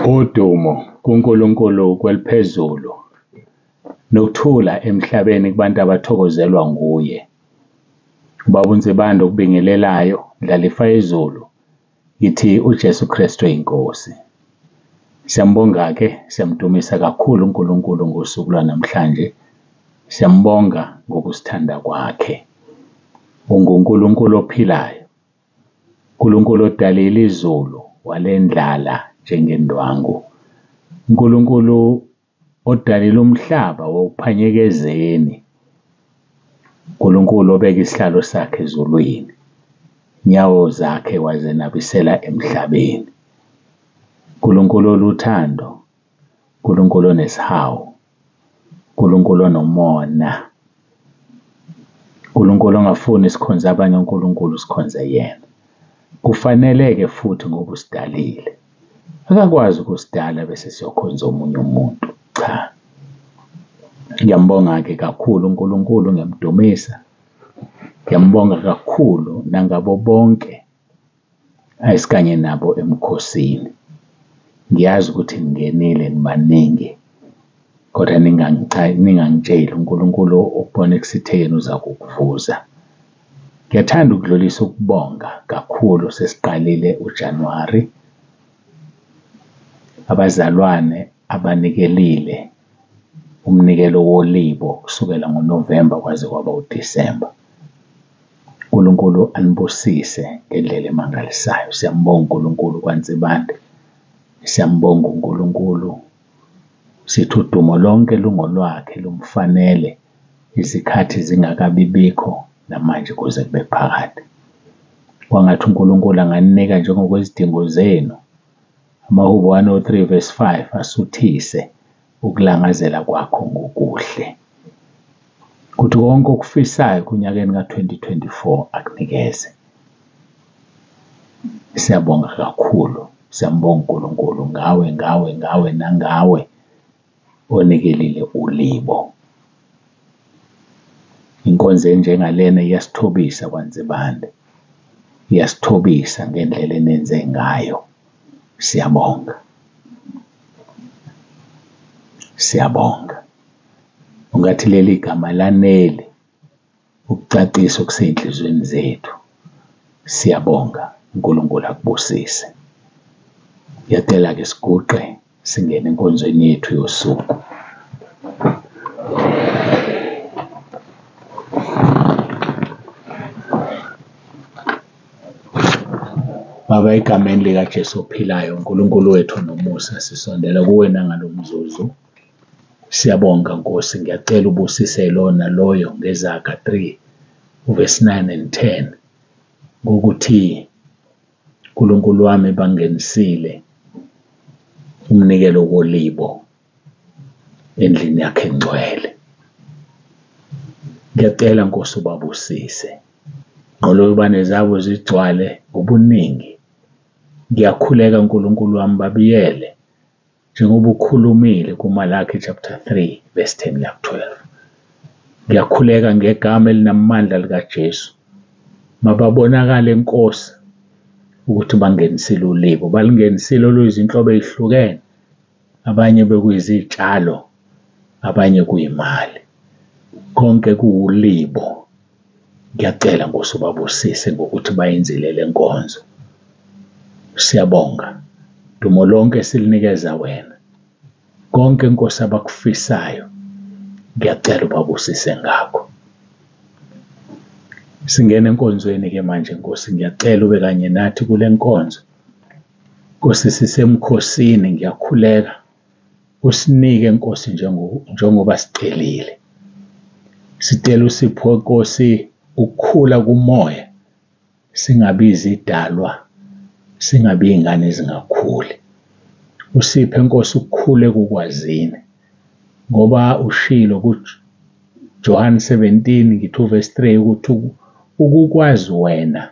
Udumo kuNkulunkulu kweliphezulu nokuthula emhlabeni kubantu abathokozelwa nguye. Ubaba uNsibande okubingelelayo, Ndlalifa yezulu, ngithi uJesu Kristu eyiNkosi. Siyambonga-ke, siyamdumisa kakhulu uNkulunkulu ngosuku lwanamhlanje. Siyambonga ngokusithanda kwakhe. UnguNkulunkulu ophilayo, uNkulunkulu odalile izulu walendlala njengendwangu. uNkulunkulu odalile umhlaba wawuphanyeka ezeni. uNkulunkulu obeka isihlalo sakhe ezulwini, inyawo zakhe wazenabisela emhlabeni. uNkulunkulu oluthando, uNkulunkulu onesihawu, uNkulunkulu onomona, uNkulunkulu ongafuni sikhonze abanye onkulunkulu sikhonze yena. Kufanele-ke futhi ngoba usidalile. Akakwazi ukusidala bese siyokhonza omunye umuntu, cha. Ngiyambonga-ke kakhulu uNkulunkulu, ngiyamdumisa. Ngiyambonga kakhulu nangabo bonke esikanye nabo emkhosini. Ngiyazi ukuthi ningenile nibaningi kodwa ningangitsheli uNkulunkulu okubona ekusithekeni uza kukuvuza. Ngiyathanda ukudlulisa ukubonga kakhulu sesiqalile uJanuwari. Abazalwane abanikelile umnikelo wolibo kusukela ngoNovemba kwaze kwaba uDisemba. uNkulunkulu anibusise ngendlela emangalisayo. Siyambonga uNkulunkulu kwaNsibande, siyambonga uNkulunkulu. Sithi udumo lonke lungolwakhe lumfanele izikhathi zingakabibikho namanje kuze kube phakade. Kwangathi uNkulunkulu anganinika njengokwezidingo zenu. Amahubo 103 verse 5 asuthise ukulangazela kwakho ngokuhle. Kuthi konke okufisayo kunyakeni ka-2024 akunikeze. Siyabonga kakhulu, siyambonga uNkulunkulu ngawe, ngawe, ngawe nangawe onikelile ulibo. Inkonzo enjengalena iyasithobisa kwaNsibande, iyasithobisa ngendlela enenze ngayo. Siyabonga, siyabonga. Ungathi leli gama lanele ukucacisa okusey'nhlizweni zethu. Siyabonga, uNkulunkulu akubusise. Ngiyacela-ke siguqe singene enkonzweni yethu yosuku. Baba, egameni likaJesu ophilayo, uNkulunkulu wethu nomusa, sisondela kuwe nangalo mzuzu. Siyabonga Nkosi, ngiyacela ubusise lo naloyo ngeZaga 3 uvesi 9 and 10 ngokuthi uNkulunkulu wami bangenisile umnikelo wolibo endlini yakhe engcwele. Ngiyacela Nkosi ubabusise. Nqolobane zabo zigcwale ngobuningi. Ngiyakhuleka uNkulunkulu wami babiyele njengoba ukhulumile kuMalaki chapter 3 verse 10 kuya ku-12. Ngiyakhuleka ngegama elinamandla likaJesu. Mababonakale Nkosi ukuthi bangenisile ulibo, balingenisile oluyizinhlobo ey'hlukene. Abanye bekuyizitshalo, abanye kuyimali. Konke kuwulibo. Ngiyacela Nkosi ubabusise ngokuthi bayenzile le nkonzo. Siyabonga. Dumo lonke silinikeza wena. Konke Nkosi abakufisayo ngiyacela ubabusise ngakho. Singena enkonzweni ke manje Nkosi, ngiyacela ube kanye nathi kule nkonzo. Nkosi sisemkhosini, ngiyakhuleka usinike Nkosi njengoba sicelile. Sicela usipho Nkosi ukukhula kumoya, singabi izidalwa, singabi iy'ngane ezingakhuli. Usiphe Nkosi ukukhula ekukwazini, ngoba ushilo kuJohn 17 ngithi uverse 3 ukuthi ukukwazi wena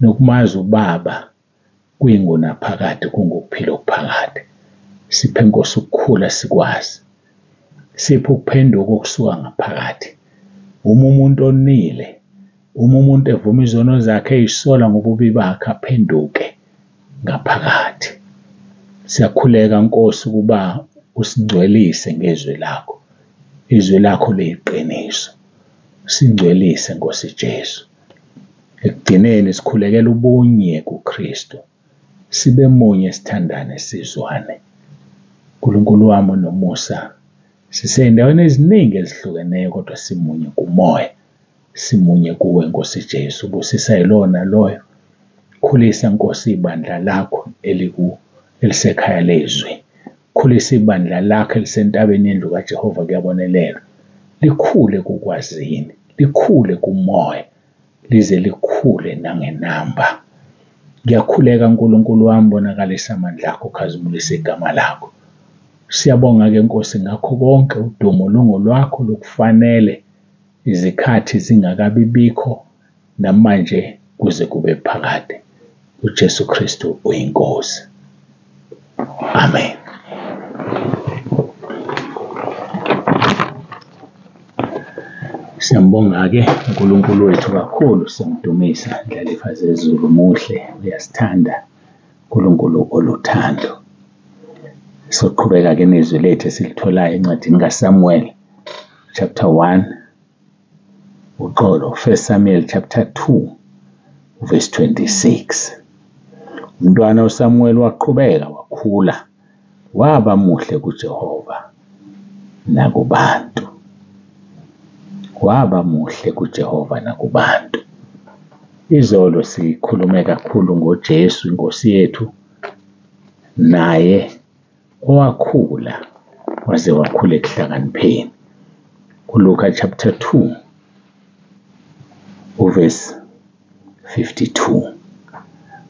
nokumazi uBaba kuyingunaphakade, kungukuphila okuphakade. Siphe Nkosi ukukhula sikwazi. Siphe ukuphenduka okusuka ngaphakathi. Uma umuntu onile, uma umuntu evuma izono zakhe eyisola ngobubi bakhe aphenduke ngaphakathi. Siyakhuleka Nkosi ukuba usingcwelise ngezwi lakho. Izwi lakho liyiqiniso. Singcwelise Nkosi Jesu. Ekugcineni sikhulekela ubunye kuKristu. Sibe munye sithandane sizwane. Nkulunkulu wami onomusa, sisey'ndaweni eziningi ezihlukeneyo kodwa simunye kumoya. Simunye kuwe Nkosi Jesu. Busisa yilowo naloyo. Khulisa Nkosi ibandla lakho elisekhaya lezwi. Khulisa ibandla lakho elisentabeni yendlu kaJehova kuyabonelelwa. Likhule kukwazini, likhule kumoya, lize likhule nangenamba. Ngiyakhuleka Nkulunkulu wami, bonakalisa amandla akho, khazimulisa igama lakho. Siyabonga-ke Nkosi ngakho konke, udumo lungolwakho lukufanele, izikhathi zingakabi bikho namanje kuze kube phakade. UJesu Kristu uyiNkosi. Amen. Siyambonga-ke uNkulunkulu wethu kakhulu, siyamdumisa Ndlalifa zezulu, muhle uyasithanda uNkulunkulu oluthando. Soqhubeka-ke nezwi lethu esilitholayo encwadini kaSamuel chapter 1, uxolo, 1 Samuel chapter 2 verse 26. Umntwana uSamuel waqhubeka wakhula, waba muhle kuJehova nakubantu. Waba muhle kuJehova nakubantu. Izolo sikhulume kakhulu ngoJesu inkosi yethu, naye owakhula waze wakhula ekuhlakanipheni. KuLuka chapter 2 uverse 52.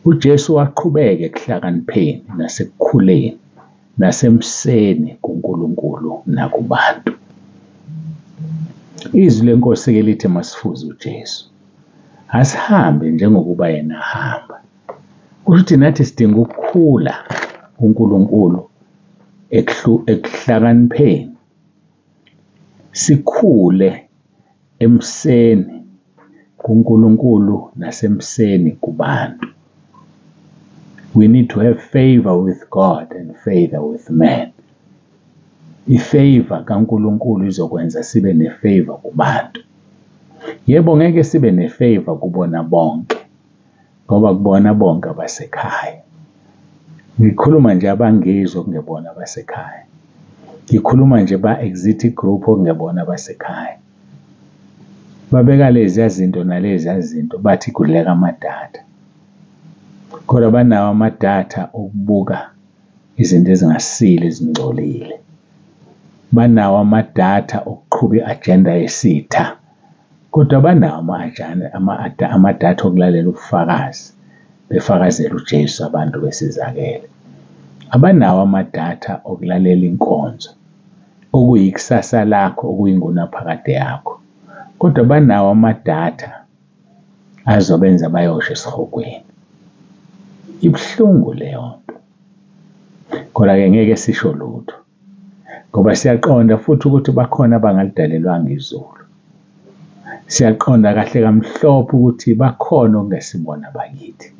UJesu waqhubeka ekuhlakanipheni nasekukhuleni nasemseni kuNkulunkulu nakubantu. Izwi lenkosi-ke lithi masifuze uJesu. Asihambe njengokuba yena ahamba. Kusho ukuthi nathi sidinga ukukhula kuNkulunkulu ekuhlakanipheni, sikhule emseni kuNkulunkulu nasemseni kubantu. We need to have favor with God and favor with man. I-favor kaNkulunkulu izokwenza sibe ne-favor kubantu. Yebo, ngeke sibe ne-favor kubona bonke, ngoba kubona bonke abasekhaya. Ngikhuluma nje abangizwa okungebona abasekhaya. Ngikhuluma nje ba-exit group okungebona abasekhaya. Babeka leziya zinto naleziya zinto bathi kudleka amadatha. Kodwa banawo amadatha okubuka izinto ezingasile ezingcolile. Banawo amadatha okuqhuba i-agenda yesitha. Kodwa banawo amadatha okulalela ubufakazi, befakazela uJesu abantu besizakele. Abanawo amadatha okulalela inkonzo, okuyikusasa lakho, okuyingunaphakade yakho. Kodwa banawo amadatha azobenza bayosha esihogweni. Ibuhlungu leyo nto. Kodwa-ke ngeke sisho lutho, ngoba siyaqonda futhi ukuthi bakhona abangalidalelwanga izulu. Siyaqonda kahle kamhlophe ukuthi bakhona okungesibona bakithi.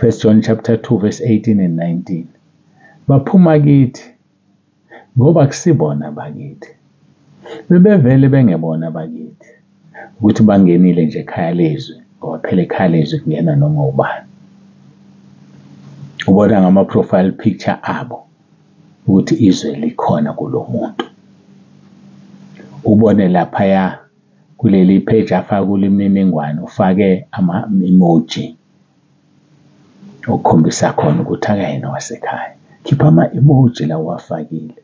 1 John chapter 2 verse 18 and 19. Baphuma kithi ngoba kusibona bakithi. Bebevele bengebona bakithi. Ukuthi bangenile nje ekhaya lezwi, ngoba phela ekhaya lezwi kungena noma ubani. Ubona ngama-profile picture abo ukuthi izwe likhona kulo muntu. Ubone laphaya kuleli page afake kulo imininingwane, ufake ama-emoji okukhombisa khona ukuthi akayena owasekhaya. Khipha ama-emoji la owafakile.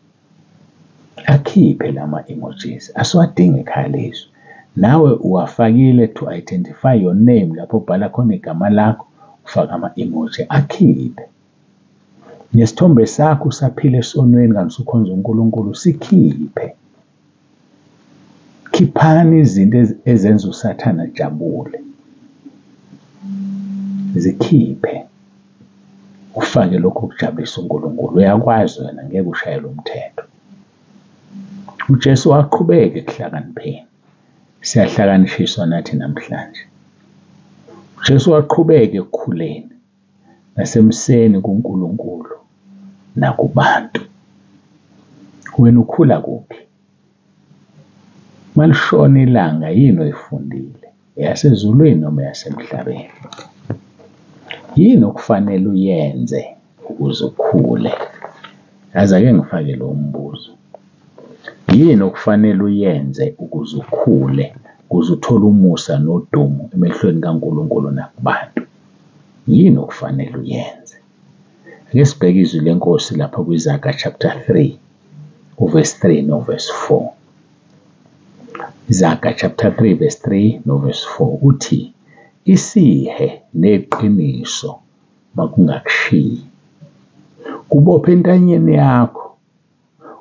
Akhiphe lama-emojis, asiwadingi ekhaya lezwi. Nawe uwafakile to identify your name lapho ubhala khona igama lakho, ufake ama-emoji, akhiphe. Nesithombe sakho usaphila esonweni kanti usukhonza uNkulunkulu, sikhiphe. Khiphani izinto ezenza uSathane ajabule. Zikhiphe. Ufake lokho okujabulisa uNkulunkulu. Uyakwazi wena, ngeke ushayele umthetho. UJesu waqhubeka ekuhlakanipheni. Siyahlakanishiswa nathi namhlanje. UJesu waqhubeka ekukhuleni nasemseni kuNkulunkulu nakubantu. Wena ukhula kuphi? Malishona ilanga yini oyifundile? Eyasezulwini noma eyasemhlabeni? Yini okufanele uyenze ukuze ukhule? Yazi ake ngifake lo mbuzo. Yini okufanele uyenze ukuze ukhule, ukuze uthole umusa nodumo emehlweni kaNkulunkulu nakubantu? Yini okufanele uyenze? Ake sibheke izwi lenkosi lapha kwiZaga chapter 3 uverse 3 noverse 4. Zaga chapter 3 verse 3 noverse 4 uthi isihe neqiniso makungakushiyi. Kubophe entanyeni yakho,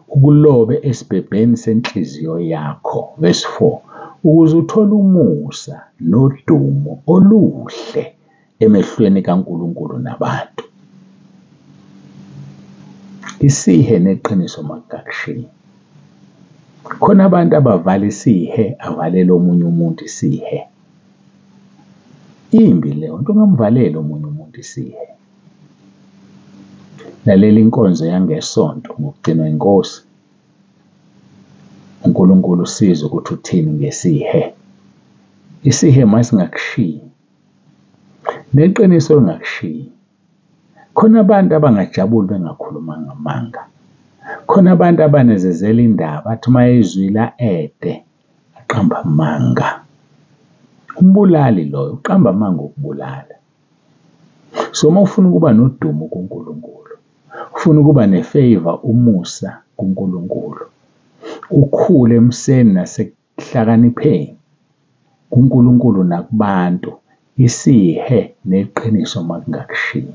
ukulobe esibhebheni senhliziyo yakho. Verse 4 ukuze uthole umusa nodumo oluhle emehlweni kaNkulunkulu nabantu. Isihe neqiniso makungakushiyi. Khona abantu abavala isihe avalele omunye umuntu isihe. Imbi leyo nto, ungamvaleli omunye umuntu isihe. Lalela inkonzo yangesonto ngokugcinwa inkosi. uNkulunkulu usize ukuthi uthini ngesihe. Isihe masingakushiyi, neqiniso lingakushiyi. Khona abantu abangajabuli bengakhulumanga amanga. Khona abantu abanezezela indaba athi uma ezwile ede aqamba amanga. Umbulali loyo uqamba amanga okubulala. So uma ufuna ukuba nodumo kuNkulunkulu, ufuna ukuba nefavor umusa kuNkulunkulu, ukhule emseni nasekuhlakanipheni kuNkulunkulu nakubantu, isihe neqiniso makungakushiyi.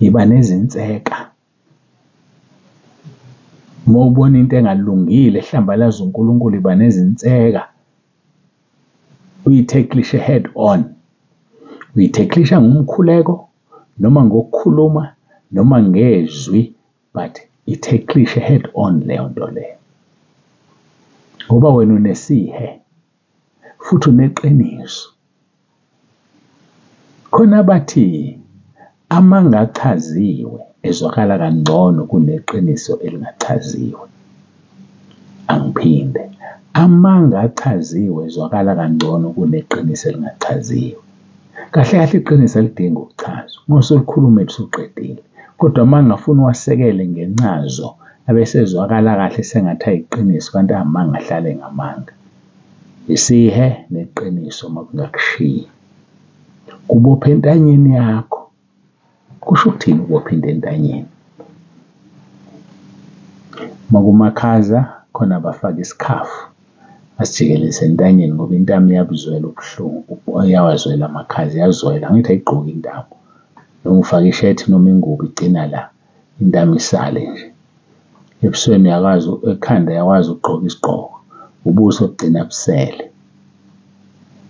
Yiba nezinseka. Uma ubona into engalungile ehlambalaza uNkulunkulu, iba nezinseka uyitheklishe head on. Uyitheklisha ngomkhuleko noma ngokukhuluma noma ngezwi, but itheklishe head on leyo nto leyo. Ngoba wena unesihe futhi uneqiniso. Khona abathi amanga achaziwe ezwakala kangcono kuneqiniso elingachaziwe. Angiphinde, amanga achaziwe ezwakala kangcono kuneqiniso elingachaziwe. Kahle kahle iqiniso alidingi ukuchazwa, uma usulikhulumile usuqedile. Kodwa amanga afuna uwasekele ngencazo abese ezwakala kahle sengathi ayiqiniso kanti amanga ahlale ngamanga. Isihe neqiniso makungakushiyi. Kubophe entanyeni yakho. Kusho ukuthini ukubopha into entanyeni? Makumakhaza khona abafaka isikhafu basijikeleze entanyeni ngoba intamo iyabuzwela ubuhlungu, iyawazwela amakhaza, iyazwela. Angithi ayigqoki intamo, noma ufake ishethi noma ingubo igcina la, intamo isale nje. Ebusweni uyakwazi, ekhanda uyakwazi ukugqoka isigqoko, ubuso bugcina busele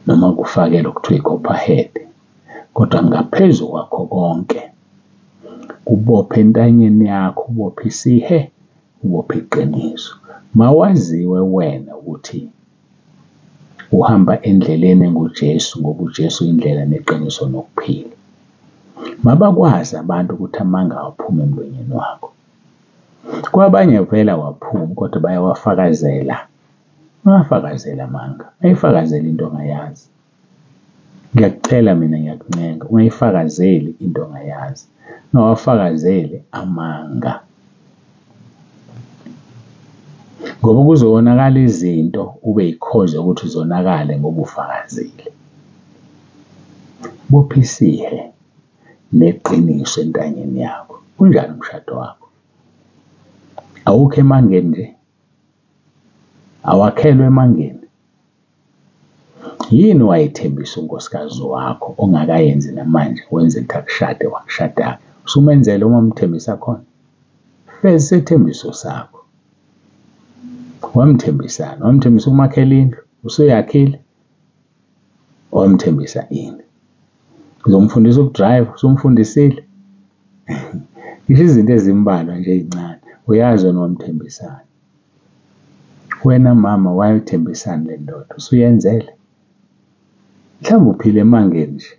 noma kufake lokhu kuthiwa i-copperhead. Kodwa ngaphezu kwakho konke, kubophe entanyeni yakho, ubophe isihe, ubophe iqiniso. Mawaziwe wena ukuthi uhamba endleleni enguJesu ngoba uJesu indlela neqiniso nokuphila. Mabakwazi abantu ukuthi amanga awaphumi emlonyeni wakho. Kwabanye vele awaphumi kodwa bayawafakazela. Ungawafakazeli amanga, ungayifakazeli into ongayazi. Ngiyakucela mina ngiyakuncenga, ungayifakazeli into ongayazi. Ungawafakazeli amanga. Ngoba kuzowonakala izinto ube yikhozi yokuthi zonakale ngoba ufakazile. Bopha isihe neqiniso entanyeni yakho. Unjani umshado wakho? Awukho emangeni nje? Awakhelwe emangeni? Yini owayethembisa unkosikazi wakho ongakayenzi namanje wenze ukuthi akushade wakushada? Usumenzele uma umthembisa khona? Feza isethembiso sakho. Wamthembisani? Wamthembisa ukumakhela indlu, usuyakhile? Wamthembisa ini? Uzomfundisa ukudrayiva, usumfundisile? Ngisho izinto ezimbalwa nje ey'ncane, uyazi wena wamthembisani. Wena mama wayethembisani le ndoda, usuyenzele? Mhlawumbe uphila emangeni nje,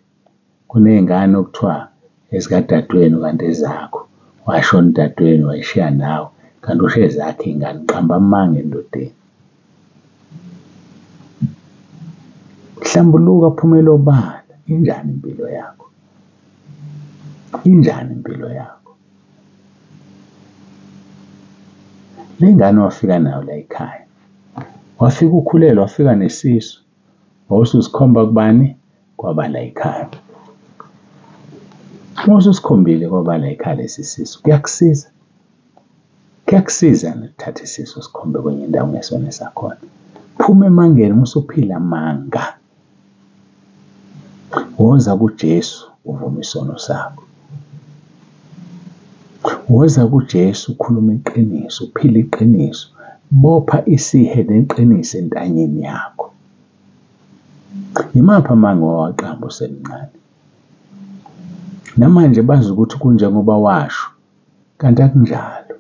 kuney'ngane okuthiwa ezikadadewenu kanti ezakho. Washona udadewenu wayishiya nawe kanti ushiye ezakhe iy'ngane, uqamba amanga endodeni. Hlambuluka, phumela obala, injani impilo yakho? Injani impilo yakho? Le ngane wafika nayo la ekhaya, wafika ukhulelwe, wafika nesisu, wawususikhomba kubani? Kwaba la ekhaya. Uma ususikhombile kwaba la ekhaya lesi sisu, kuyakusiza. Kuyakusiza nokuthatha isisu usikhombe kwenye indawo ungesona esakhona. Phuma emangeni uma usuphila amanga. Woza kuJesu uvume isono sakho. Woza kuJesu ukhulume iqiniso, uphile iqiniso. Bopha isihe neqiniso entanyeni yakho. Yimaphi amanga owawaqamba usemncane? Namanje bazi ukuthi kunjengoba washo, kanti akunjalo.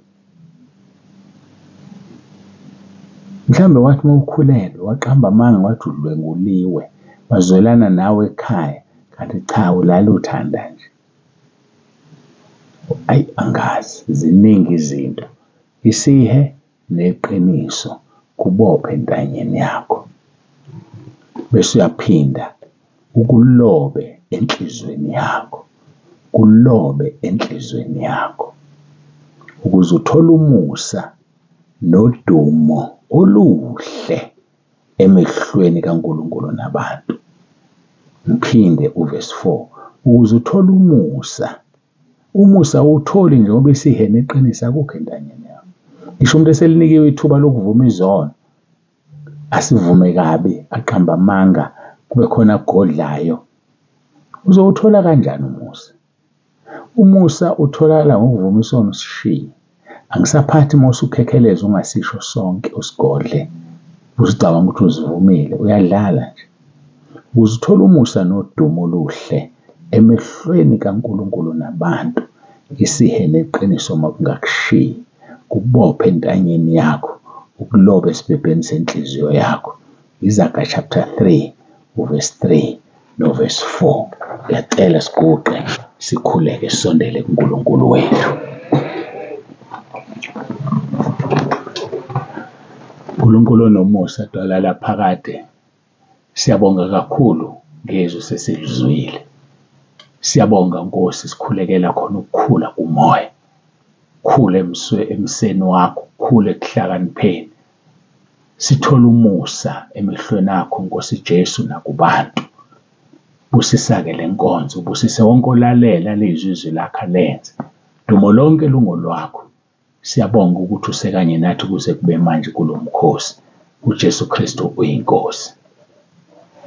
Mhlawumbe wathi uma ukhulelwe waqamba amanga wathi udlwenguliwe, wazwelana nawe ekhaya, kanti cha ulala uthanda nje. Ayi angazi, ziningi izinto. Isihe neqiniso kubophe entanyeni yakho bese uyaphinda ukulobe enhliziyweni yakho, kulobe enhliziyweni yakho ukuze uthole umusa nodumo oluhle emehlweni kaNkulunkulu nabantu. Ngiphinde uvesi 4, ukuze uthole umusa. Umusa awuwutholi nje ngoba isihe neqiniso akukho entanyeni yakho. Ngisho umuntu eselinikiwe ithuba lokuvuma izono, asivume kabi, aqambe amanga, kube khona agodlayo. Uzowuthola kanjani umusa? Umusa utholakala ngokuvuma isono usishiye. Angisaphathi uma usukhekheleza ungasisho sonke usigodle, usucabanga ukuthi uzivumile, uyadlala nje. Ukuze uthole umusa nodumo oluhle emehlweni kaNkulunkulu nabantu, isihe neqiniso makungakushiyi, kubophe entanyeni yakho, ukulobe esibhebheni senhliziyo yakho. Izaga chapter 3 uverse 3 noverse 4. Ngiyacela siguqe sikhuleke sisondele kuNkulunkulu wethu. Nkulunkulu onomusa dwala laphakade, siyabonga kakhulu ngezwi sesilizwile. Siyabonga Nkosi, sikhulekela khona ukukhula kumoya. Khula emseni wakho, khula ekuhlakanipheni. Sithole umusa emehlweni akho Nkosi Jesu nakubantu. Busisa-ke le nkonzo, ubusise wonke olalela lizwi izwi lakho alenze. Dumo lonke lungolwakho. Siyabonga ukuthi usekanye nathi kuze kube manje kulo mkhosi. UJesu Kristu uyiNkosi.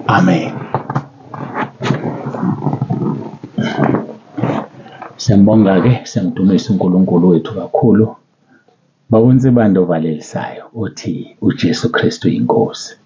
Amen. Siyambonga-ke, siyamdumisa uNkulunkulu wethu kakhulu. Baba uNsibande ovalelisayo othi uJesu Kristu iNkosi.